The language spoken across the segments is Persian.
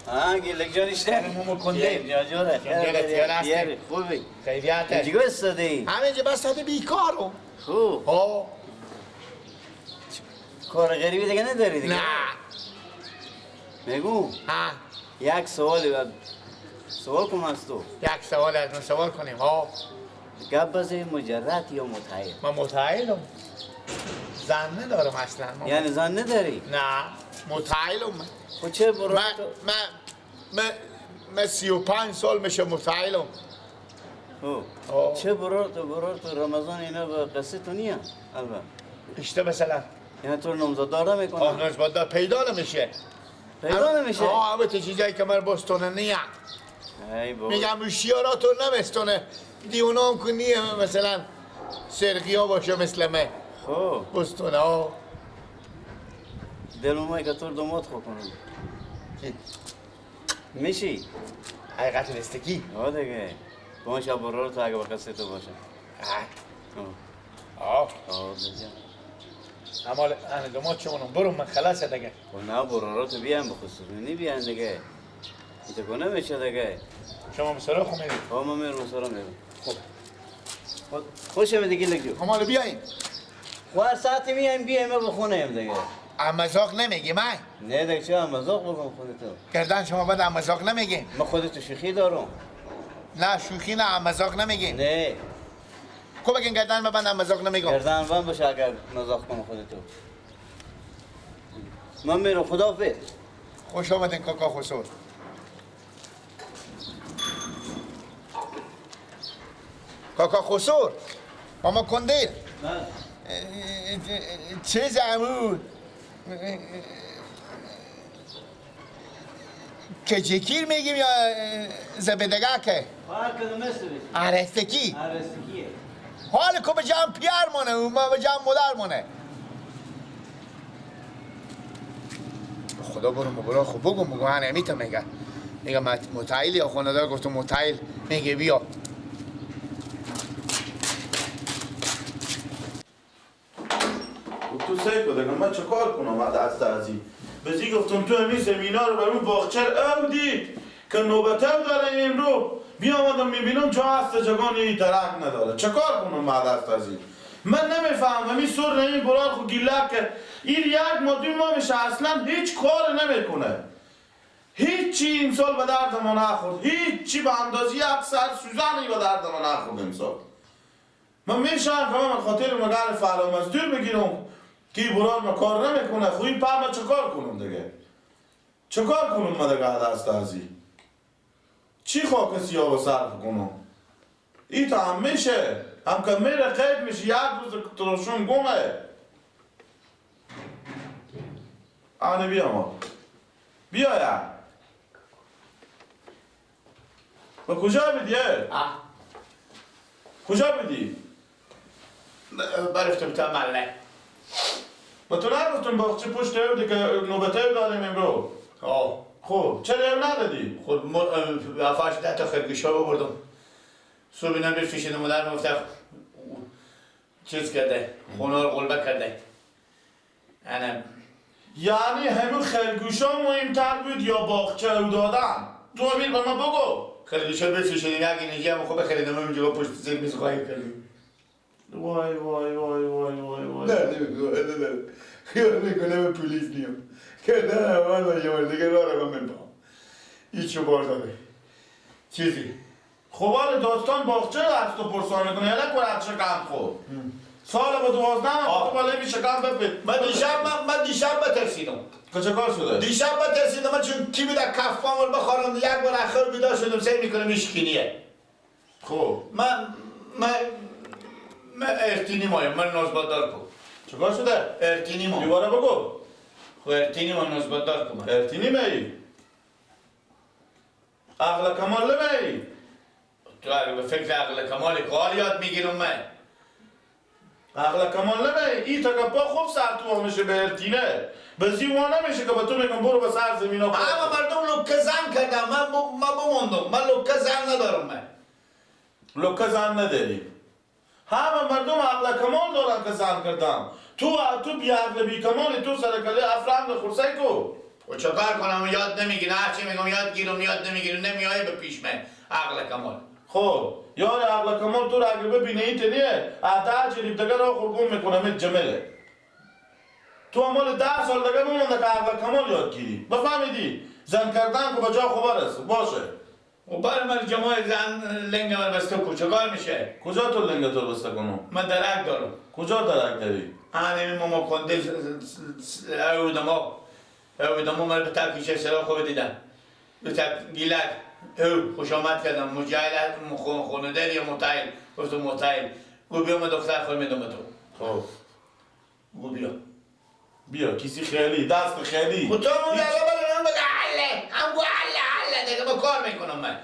ها گیلک جان اشته مکنده جان خوبی خیریت چیکار استادی؟ همینجا بس ساده بیکارم. خوب ها کار غریبی دیگه نداری دیگه؟ نه. میگو ها یک سوالی باید سوال کنم از تو. یک سوال از من سوال کنیم. ها گپ بزنی مجرد یا متعهل؟ من متعهلم. زن ندارم اصلا. یعنی زن نداری؟ نه متعهلم. خب چه برو من 35 سال میشه متعهلم. خب چه برو تو رمضان اینا به قصه تو نیه؟ البته اشته مثلا یعنی تو نامزددار نمیکنه؟ آه نامزددار پیدا نمیشه. پیدا نمیشه؟ آه البته چیزایی که من بستونه نیه. ای بابا میگم شیارا تو نمستونه دیونا هم که نیه، مثلا سرقی ها باشه مثل من. خب بستونه ها دلم که تو دومات خو کنم میشی؟ حقیقت نستکی؟ آه دیگه با شب برو تو اگه با قصه تو باشه. آه آه دیگه اما انا دومات چونم برو من خلاص دیگه. نه برو تو بیام بخصوص نی بیان دیگه. اینطور کنه میشه دیگه. شما مسرا خو میری؟ ها من میرم مسرا میرم. خب خوش میاد دیگه لگو. همال بیاین. هر ساعتی میایم بیایم ما بخونه دیگه. امزاق نمیگی من؟ نه دیگه چه امزاق بگم خودتو؟ گردن شما بعد امزاق نمیگی؟ من خودتو شوخی دارم. نه شوخی نه امزاق نمیگی. نه. کو بگین گردن من بند امزاق نمیگم. گردن بند باشه اگر مزاق کنم خودتو. من میرم خداحافظ. خوش آمدین کاکا خسرو. کاکا خسرو ماما کندیل چیز امو کجکیر میگیم یا زبدگه که؟ هر کدوم مثل عرستکی عرستکیه. حال که به جمع پیار مانه و ما به جمع مادر مانه. خدا برو مبرا خب بگم بگم من امیتا میگه میگه متعیل یا خونه گفتم متعیل میگه بیا. تو سعی کن من چه کار کنم بعد از تعزی بزی گفتم تو همین زمینا رو برون باغچه او دید که نوبته داره امرو بیامدم میبینم چه هست جگانی درک نداره چه کار کنم بعد از تعزی من نمیفهمم همین سر نمی برار خو گیلک که این یک ما دو ماه میشه اصلا هیچ کار نمیکنه هیچی امسال به درد ما نخورد هیچی به اندازه یک سر سوزنی به درد ما نخورد امسال من میشم که من خاطر مگر فعلا مزدور بگیرم که برار ما کار نمیکنه خو این پر من چه کار کنم دیگه چه کار کنم من دیگه دست ازی چی خاک سیاه و صرف کنم این تا هم میشه هم که میره قیب میشه یک روز ترشون گمه آنه بیا ما بیا یا با کجا بدی؟ کجا بدی؟ برفتم تا مله با تو نگفتم باغچه پشت او که نوبته داریم امرو. آه خب چرا او ندادی؟ خب ما 7 10 تا خرگوشا ببردم صبح اینا بفروشیدم مادر میگفت چیز کرده خونه رو قلبه کرده. انا یعنی همون خرگوشا مهمتر بود یا باغچه او دادن؟ تو امیر به من بگو. خرگوشا بفروشیدیم یک اینجا هم خوب خریدم اینجا پشت زیر میز خواهیم کردیم. وای وای وای وای وای وای نه نمیگم نه خیال میکنم به پلیس نیام که نه من باشه دیگه راه رو من میپام هیچو بار داره چیزی. خب حالا داستان باغچه از تو پرسان میکنه یعنی کرد شکم خب سال با 12 هم تو بالا می شکم بپید. من دیشب بترسیدم. که چه کار شده؟ دیشب بترسیدم من چون کی بود کف پامون بخورم یک بار اخر بیدار شدم سعی میکنم ایشکینیه. خب من ارتینی مایم من نازبادار کو. چه کار شده؟ ارتینی ما. دوباره بگو. خب ارتینی ما نازبادار کو. ارتینی می؟ عقل کمال نمی؟ تو اگه به فکر عقل کمال کار یاد میگیرم من. عقل کمال نمی؟ این تا که پا خوب سر تو میشه به ارتینه به زیوان نمیشه که به تو میگم برو به سر زمین ها. اما مردم لکه زن کردم من بموندم من لکه زن ندارم من. لکه زن نداری؟ همه مردم عقل کمال دارن که زن کردن تو بی عقل بی کمالی تو سر کله افرام خورسای کو و چکار کنم یاد نمیگیره، هرچی میگم یاد گیرم یاد نمیگیره، نمیای به پیش من. عقل کمال. خب یار عقل کمال تو را اگه ببینه این تنیه 10 جریب دیگه را خورگون میکنم جمله. تو مال 10 سال دیگه بمونده که عقل کمال یاد گیری. بفهمیدی؟ زن کردن که به جا خوب رس باشه. و بر من جماع زن لنگ من بسته کو چکار میشه؟ کجا تو لنگ تو بسته کنم؟ من درک دارم. کجا درک داری؟ همین ماما کنده اودما من به تک سرا خوب دیدم. به تک گیلک او خوش آمد کردم. مجایل خونه داری یا متعیل؟ گفتم متعیل. گو بیا من دختر خود میدم تو. خب گو بیا. بیا کسی خیلی دست خیلی. خب تو اون دلا من بگه حله هم گو حله حله دیگه با کار میکنم من.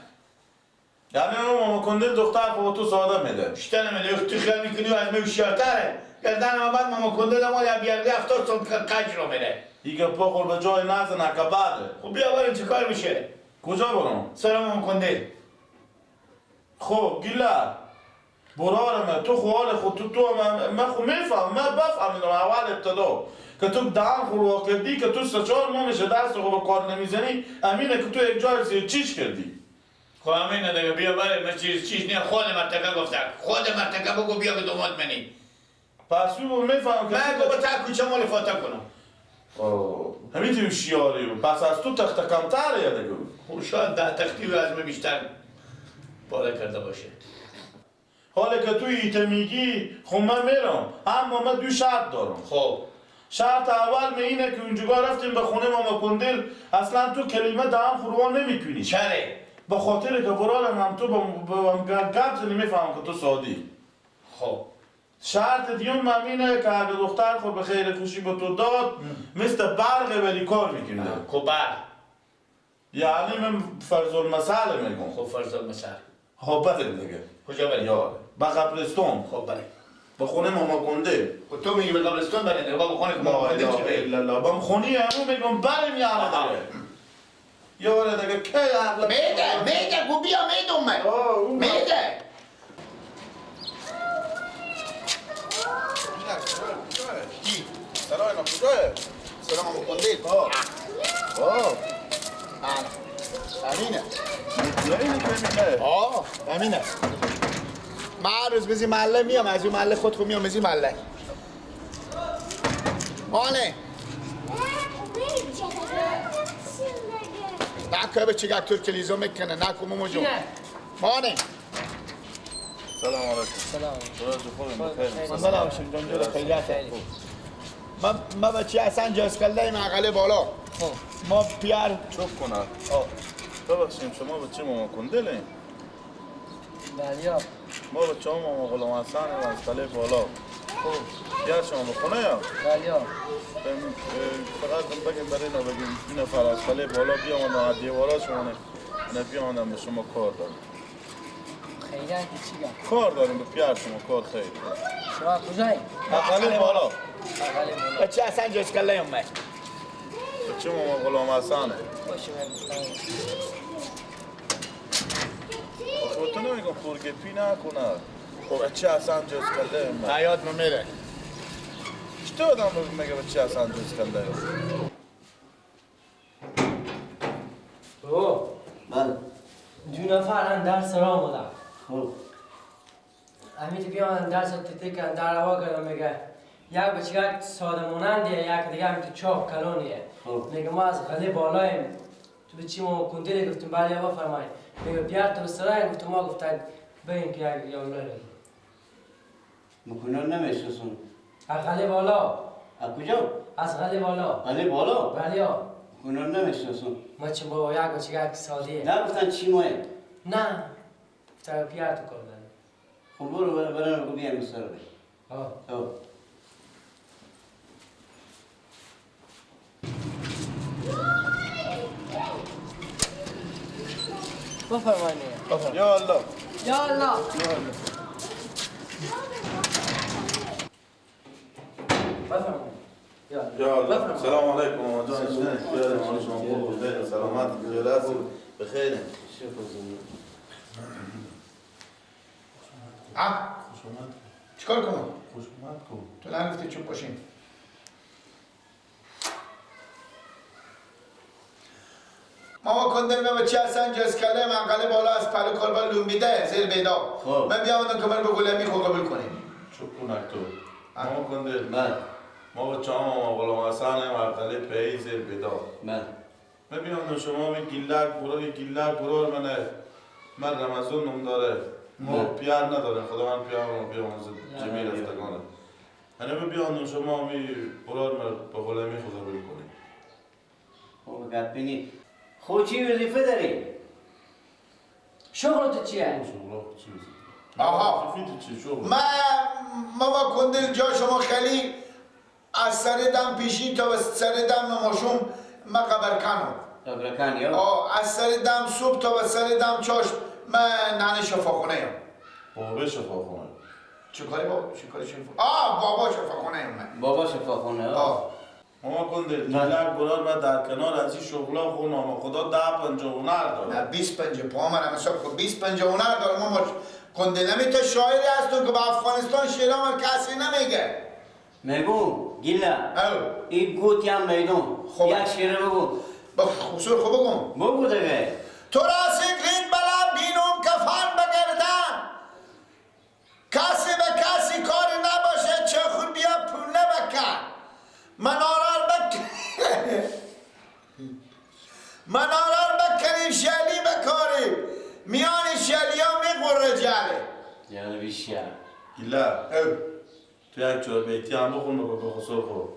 یعنی اون ماما کنده دختر خود تو ساده میده. بیشتر نمیده. تو خیال میکنی و از من هوشیارتره. گردن من بعد ماما کنده دمال یا بیارده 70 سال کج رو میده. دیگه پا خور به جای نزنه که بعده. خب بیا بریم چه کار میشه؟ کجا برم؟ سر ماما کنده. خب گیله برارمه تو خوال خود تو من خو میفهم من بفهمیدم اول ابتدا که تو دهن خور کردی که تو 3-4 ماه میشه دست خو به کار نمیزنی، امینه که تو یک جای زیر چیش کردی. خب امینه دیگه بیا بریم. من چیز نه خود مرتکه گفتم. خود مرتکه بگو بیا که دومات منی. پس بگو میفهم که من گفت تا کوچه مال فاتح کنم. همین تو شیاری پس از تو تخت کمتره یا دیگه. خب شاید 10 تختی از من بیشتر پاره کرده باشه. حالا که تو ایته میگی خب من میرم، اما من 2 شرط دارم. خب شرط اول می اینه که اونجا رفتیم به خونه ماما کندل اصلا تو کلمه دهن خروان نمیکنی. چرا؟ به خاطر که برارم هم تو با گپ زنی میفهم که تو سادی. خب شرط دیون من اینه که اگه دختر خود به خیر خوشی به تو داد مثل برق ولی کار میکنه. خب برق یعنی من فرض المثل میگم. خب فرض المثل. خب بریم دیگه. کجا بریم؟ یاره به قبرستون. خب بریم به خونه ماما کنده. خب تو میگی به قبرستون بریم دیگه، با خونه ماما کنده چه بریم؟ لا اله الا الله. با خونه همون میگم بریم یاره دیگه. یاره دیگه کی عقل میده میده گو بیا میدم من میده. سلام اینا کجاه؟ سلام ماما کنده. آه امینه. مطمئنی که امینه؟ آه امینه. من هر روز بزی محله میام، از اون محله خود خود میام بزی محله. آنه نه که چیگه اکتور کلیزو میکنه نه که مومو جون. مانه سلام علیکم. سلام. بخیر. سلام جان جون خیلی خیلی. ما بچه اصلا جاز کله معقله بالا. خب ما پیار چوب کنه. ببخشیم شما بچه ماما کندلین؟ بله. ما بچه ها ماما غلام حسن و از قلعه بالا. خب بیار شما به خونه یا؟ بله. فقط بگیم برای اینا بگیم این نفر از قلعه بالا بیامدن از دیوارا شما نه بیامدن به شما کار داریم. خیلی چی گم؟ کار داریم به پیار شما کار خیلی. شما کجایی؟ قلعه بالا. بچه حسن جاز کله اومد. بچه ماما غلام حسنه. باشه آخه تو نمیگم پرگپی نکنه. خب بچه حسن جز کله اومد. حیات میره. چطور آدم میگه بچه حسن جز کله؟ او بله. دو نفر هم در سرا آمدن. خب همین بیان درس تیتک در هوا کردم میگه یک بچه ساده مانندیه یک دیگه هم تو چاپ کلانیه. میگه ما از قلعه بالاییم. تو به چی ما کندله گفتم بله بفرمایید. میگه بیار تو سرای گفتم ما گفتن بریم که یک یالا مکنون نمیشناسم. از قلعه بالا. از کجا؟ از قلعه بالا. قلعه بالا؟ بله. مکنون نمیشناسم. ما چه بابا یک بچه یک سالیه. نه گفتن چی ماه؟ نه گفتن بیار تو کردن. خب برو برو برو بیام سر بری. آه. خب بفرمایید. یا الله. یا الله. بفرمایید. یا الله. سلام علیکم ماما جان. شما خوب بخیر سلامت جلسه بخیر. آه خوش اومد. چیکار کنم؟ خوش اومد کن. تو نگفتی چوب باشیم. ماما کندل من بچه هستن جزکله منقله بالا از پلو کلبا لومبیده زیر بیدا. من بیامدم که من به غلامی خود قبول کنیم. چوب کنک تو. ماما کندل. بله. ما بچه هم غلام حسن منقله پی زیر بیدا. بله. من بیامدم شما می گیلک برار گیلک برار منه. من رمضان نم داره. ما پیار نداریم خداوند پیار ما بیاموزه جمیل افتگانه. انا بیامدم شما می برار من به غلامی خود قبول کنیم. خب گپینی. خب چی وظیفه داری؟ شغل تو چیه؟ آها من ماما کندل جا شما خیلی از سر دم پیشین تا به سر دم نماشون من قبرکنم. قبرکن یا؟ از سر دم صبح تا به سر دم چاشت من ننه شفاخونه ایم. بابا شفاخونه؟ چه کاری بابا؟ چه کاری شفاخونه؟ بابا شفاخونه ایم من. بابا شفاخونه؟ آه. ماما کندل گیلک برار من در کنار از این شغلا خون آما خدا 10 پنجه هنر داره. نه 20 پنجه پا من هم حساب کن 20 پنجه هنر داره. ماما کندل نمی تا شاعری هستون که به افغانستان شعر من کسی نمیگه. میگو گیله این گوتی هم میدون یک شعر بگو. با خصور خوب بگم. بگو دیگه. تو را سکرین بلا بینم کفن بگردن کسی به کسی کاری نباشه چه خود بیا پول نبکن منارار بکنیم شلی بکاریم میان شلی ها میقره جله جله بیشه گیله تو یک چهار بیتی هم بخون بکن به خسر خور.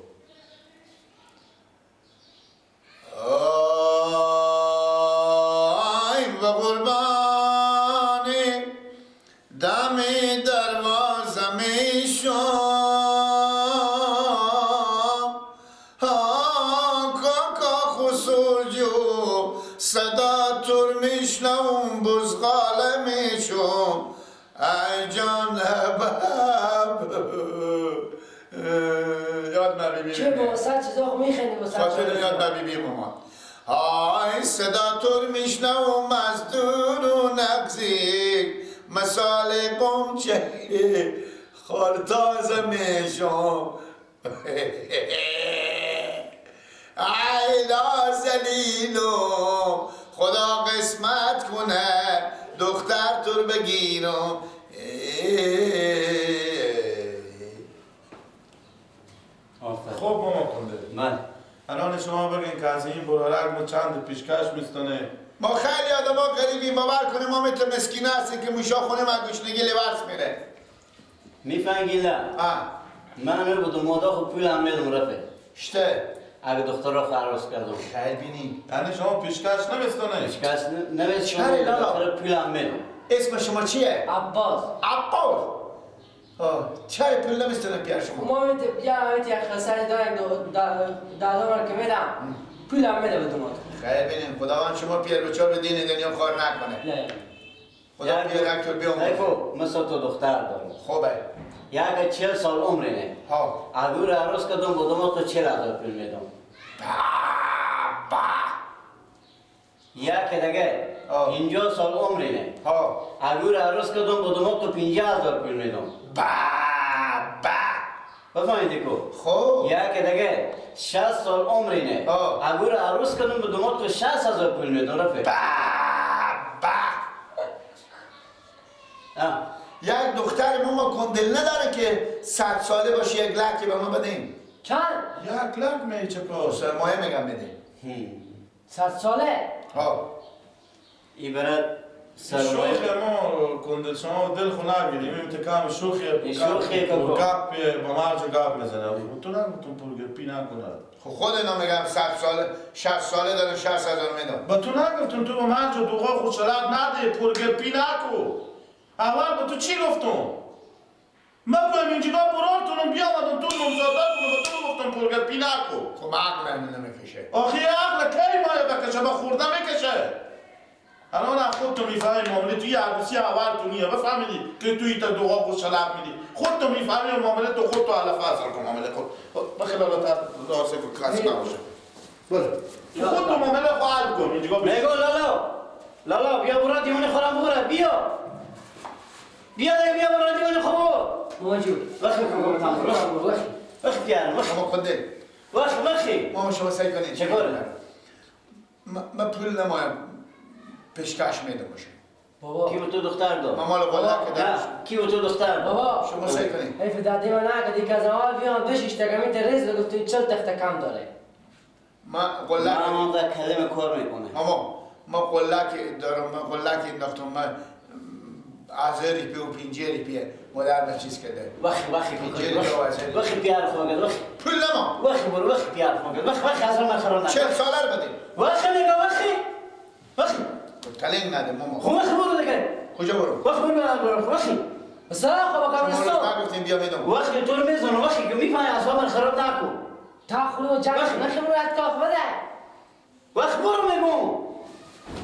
آی به قربانی دمی دروازه میشم صدا تور میشنوم بزغاله میشم ای جان باب یاد نبی بی چه با صد چیزا خو میخندی با صد یاد نبی بی ماما های صدا تور میشنوم از دور و نزدیک مثال قمچه خال تازه میشم ای نازنینم خدا قسمت کنه دختر تو رو بگیرم. خب ماما کنده من الان شما بگین که از این برارک ما چند پیشکش میستانه. ما خیلی آدم ها غریبیم باور کنیم ما مثل مسکینه هستیم که موشا خونه من گوشنگی لباس میره. میفهمی نه؟ من بودم مادا خب پول هم میدم رفه. شته اگه دختر را عروس کردم. خیر بینی. یعنی شما پیشکش نمیستانه؟ پیشکش نمیستانه. دختر پول هم میدم. اسم شما چیه؟ عباس. عباس. چرا پول نمیستانه پیار شما؟ ما میت یک خساری داریم دادم که میدم پول هم میده به دومات. خیر بینیم خداوند شما پیر بچار به دین دنیا کار نکنه. نه. خدا پیر دکتر بیامرزه. دیکو مثل تو دختر دارم. خوبه. یک 40 سال عمره نه. ها. اگه عروس کردم با دومات تو 40,000 پول میدم. با. یک دیگه 50 سال عمره نه. ها. اگه عروس کردم با دومات تو 50,000 پول میدم. با با. بفهمیدی کو؟ خب. یک دیگه 60 سال عمره نه. اگه عروس کردم با دومات تو 60,000 پول میدم رفیق. با با. یک دختر ما کندل نداره که 100 ساله باشه 1 لک به ما بدین. چند؟ 1 لک می چه کار؟ سرمایه میگم بدین. 100 ساله؟ ها. ای برات سرمایه شوخی ما کندل شما دل خو نگیریم این تکام شوخی شوخی گپ با مرج گپ میزنه. تو نگو پول گپی نکنه. خب خود اینا میگم 100 ساله 60 ساله داره 60,000 میدم. با تو نگفتم تو با مرج دوغا خوشلات نده پول گپی نکو. اول با تو چی گفتم؟ من با اینجا برارتونم بیامدم تو نمزادتونم با تو گفتم پول گپی نکو. خب عقل نمیکشه. آخه عقل کی مایه بکشه با خورده میکشه. الان از خود تو میفهمی معامله توی عروسی اول تو نیه بفهمیدی که توی تا دوغا خوش شلب میدی خود تو میفهمی معامله تو خود تو علف اصل کن معامله کن بخلال تا دارسه کن کسی نباشه بله خود تو معامله خو حل کن اینجا میگو لالا لالا بیا برو دیوانه خورم برو بیا بیا دیگه بیا برو دیوانه خو موجود وخی کن وخی بیار وخی ما خنده وخی وخی ماما شما سعی کنید چه کاره من پول نمایم پیشکش میدم باشه. بابا کی به تو دختر داد؟ ما مال قلک نه کی به تو دختر داد؟ بابا شما سعی کنید. حیف دادی من نکردی که از اول بیام دشش تکمی ترز گفتی 40 تخته کم داره. ما قلک ما در کلمه کار میکنه. ماما ما قلک دارم، ما قلک انداختم، ما 1000 روپیه و 50 روپیه مادر چیز کرده. وخی وخی وخی پیار خواهد وخی پول نما وخی برو وخی پیار خواهد وخی وخی از من خراب نکن. 40 ساله بده. وخی نگاه وخی وخی تلنگ نده ماما. خب وخی برو دیگه. کجا برو؟ وخی برو وخی سلام خب قبرستان. شما گفتیم بیا میدم. وخی تو رو میزنم وخی که میفهمی اصلا من خراب نکن. تا خلو جنگ نخی برو اتکاف بده. وخی برو میگم.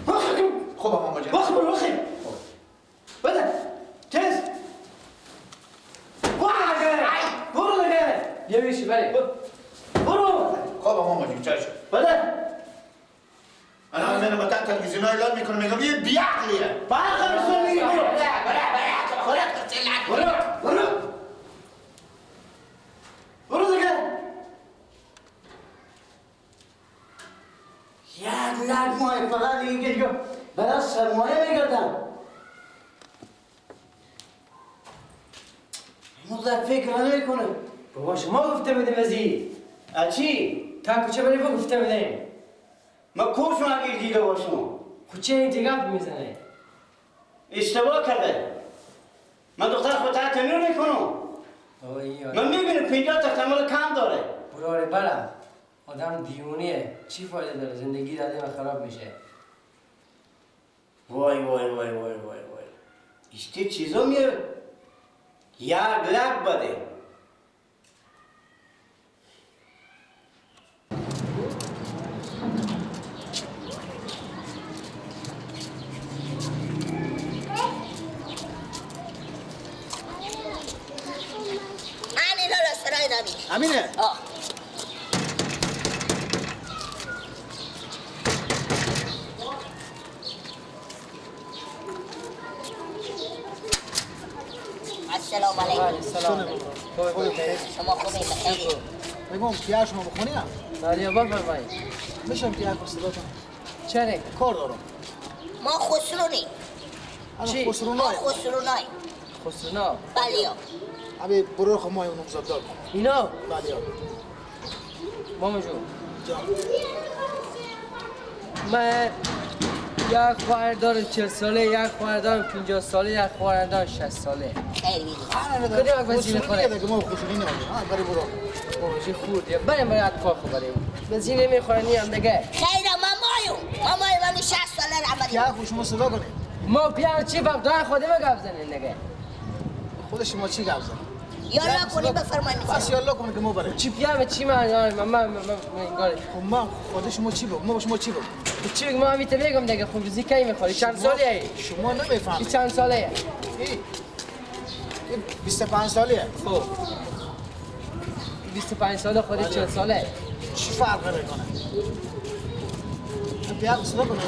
وخی خب ماما جان. وخی برو وخی. بده. تیز. برو دیگه. برو دیگه. بیا بیشی بری. برو. خب ماما جان چشم. بده. الان من با تلویزیون اعلان میکنم میگم یه بیعقلیه. برق قبرستان میگی برو. برو برو برو دیگه. یک لک ماه فقط دیگه دیگه برای سرمایه میگردم. مقدر فکر نمیکنه. بابا شما گفته بودیم ازی. چی؟ تا کوچه بری گفته بودیم. ما کوشم اگه دیده باشم. کوچه این دیگه میزنه. اشتباه کرده. من دختر خود تحت نور میکنم. من میبینم 50 تا تمال کم داره. براره برم. آدم دیوونیه. چی فایده داره؟ زندگی داده و خراب میشه. وای وای وای وای وای وای. اشتی چیزا میره. یک لک بده. امینه آه. السلام علیکم. السلام. شما خوبی بخیری؟ میگم پیار شما بخونی هم؟ بله بفرمایید. میشم پیار صدا کنم. چرا؟ کار دارم. ما خسرونی. چی؟ ما خسرونای. خسرونا؟ بله. ابی برو خو ما اونم زدار. اینا؟ بله. ماما جون. جان. من یک خواهر دارم 40 ساله، یک خواهر دارم 50 ساله، یک خواهر دارم 60 ساله. خیلی کدوم یک وزینه خوره؟ دیگه ما خسرونی نداریم. ها بری برو. بابا چه خوردی؟ بریم برای اتفاق بریم. وزینه میخوره نیم دیگه. خیر مامایو. مامایو من 60 ساله رحمت. پیار خو شما صدا کنید. ما پیار چی وقت دار خودم گپ زنین دیگه. خود شما چی گپ زنین؟ یالا کنی بفرمایید. بس یالا کنی که ما بریم. چی پیام چی من من من انگار خب ما خود شما چی بگم؟ ما شما چی بگم؟ چی بگم؟ ما همیشه بگم دیگه. خب روزی کی میخوری؟ چند ساله ای؟ شما نمیفهمید. چند ساله ای؟ ای 25 ساله. خب 25 ساله خودش 40 ساله. چی فرق میکنه؟ بیا صدا کنه.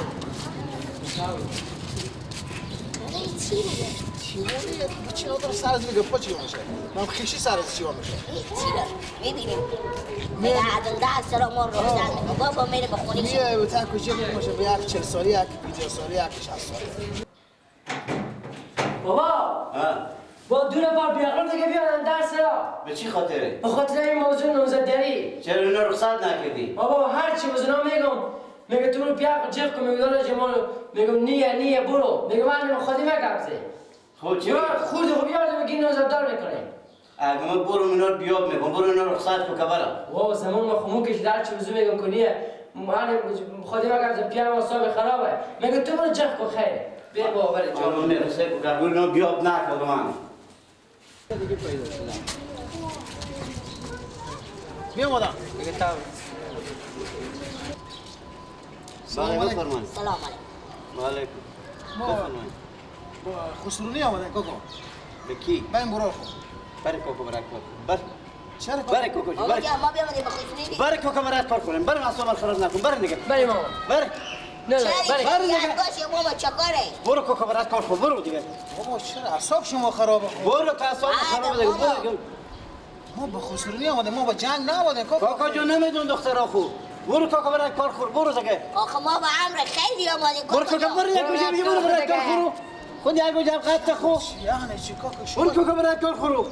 چی میگه؟ چی میگه؟ چی نداره سر از میگه پا چی میشه؟ من خیشی سر از چی میشه؟ چی داره؟ میبینیم. میگه عدل ده سر ما رو روشن بابا میره به خونه. میه به تا کوچه میشه به یک 40 ساله، یک 50 ساله، یک 60 ساله. بابا با دو نفر بیاقل دیگه بیان درس را. به چی خاطره؟ به خاطر این موضوع نوزدری. چرا اینا رخصت نکردی؟ بابا هر چی بزنم میگم میگه تو رو پیاق جیغ کن، میگه داره جمالو، میگم نیه نیه برو، میگه من خودی مگبزه. خب چی؟ خورد خب یاد میگی نوزدار میکنه. اگه ما برو اینا رو بیاب میگم، برو اینا رخصت کن که برم. واو زمان ما خمو کش در چی بزنم میگم کنیه من خودی مگبزه پیام اصاب خرابه. میگه تو برو جیغ کن خیره. بیا بابا بری جان. من رخصت کن که برو اینا بیاب نکن من. دیگه پیدا شدم. بیا مادر. میگه تا سلام علیکم. سلام علیکم. وعلیکم. بفرمایید. با خسرونی آمدن کاکا. به کی؟ من برو خو. بر کاکا برای کار. بر. چرا بر کاکا بر. ما بیامدیم به خسرونی. بر کاکا برای کار کنیم. بر اعصابم خراب نکن. بر دیگه. بر ماما. بر. نه نه بر. بر دیگه. باشه ماما چکاره؟ برو کاکا برای کار کن. برو دیگه. بابا چرا اعصاب شما خرابه؟ برو که اعصاب خرابه دیگه. برو. ما به خسرونی آمدیم، ما با جنگ نآمدیم کاکا. کاکا جون نمیدون دخترا خو. برو کاکا برای کار خور برو دیگه. آخه ما به امر خیلی آمادیم. برو کاکا برو یک گوشه دیگه برو برای کار خورو. خود یک گوشه قط خو. یعنی چی کاکا شما؟ برو کاکا برای کار خورو.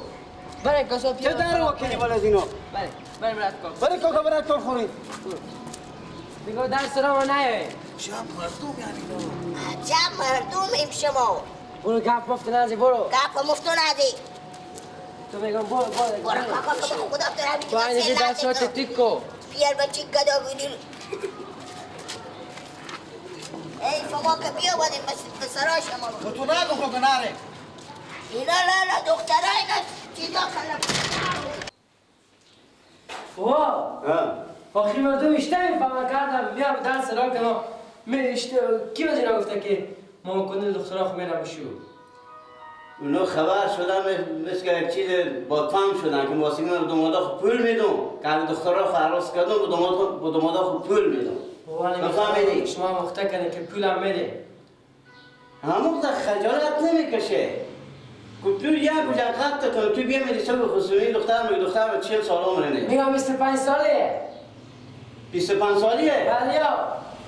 برای کاسا چه در وکیلی بالا از اینو؟ بله برای برای کار. برو کاکا برای کار خوری. دیگه در سرام نیای. چه مردم یعنی اینا؟ چه مردمیم شما. برو گپ مفت نزی برو. گپ مفت نزی. تو میگم برو برو. برو کاکا که خدا تو را تو اینجا دستات تیکو. پیر بچی گدا بودی. ای شما که بیا بودیم پسرا شما. تو نگو که نره. اینا نه نه دخترا اینا چیزا کلم. وا. آخی مردم اشتباه میفهمن کردم میام درس را کنم می کی از اینا گفته که ما کنه دخترا خو میرم شو. اونا خبر شدن مثل یک چیز با فهم شدن که واسه من دومادا خو پول میدم که دخترا خو عروس کردم به دومادا خو پول میدم. بفهمیدی؟ شما مخته کنه که پول هم میده. همون تا خجالت نمیکشه. که تو یک کجا قط تو بیا میدی صبح خصوصی دختر میگه دختر 40 سال عمره نه. میگم 25 ساله. 25 سالیه؟ بله.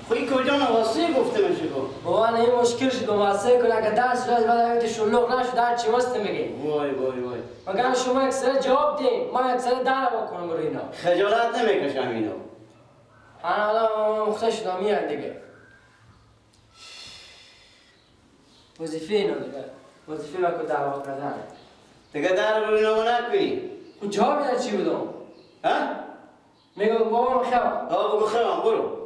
خب این کجا نواسطه گفته میشه کو؟ بابا نه این مشکل شد واسه کنه اگه درس شد بعد اگه شلوغ نشد در چی واسه میگی؟ وای وای وای. مگر شما یک سر جواب دین ما یک سر در بکنم برای اینا. خجالت نمیکشم اینو. انا حالا مخته شدم میان دیگه. وظیفه اینا دیگه. وظیفه ما که دعوا کردن. دیگه در رو اینا نکنی. خب جواب میدن چی بودم؟ ها؟ میگم بابا خیام. آه بگو خیام برو.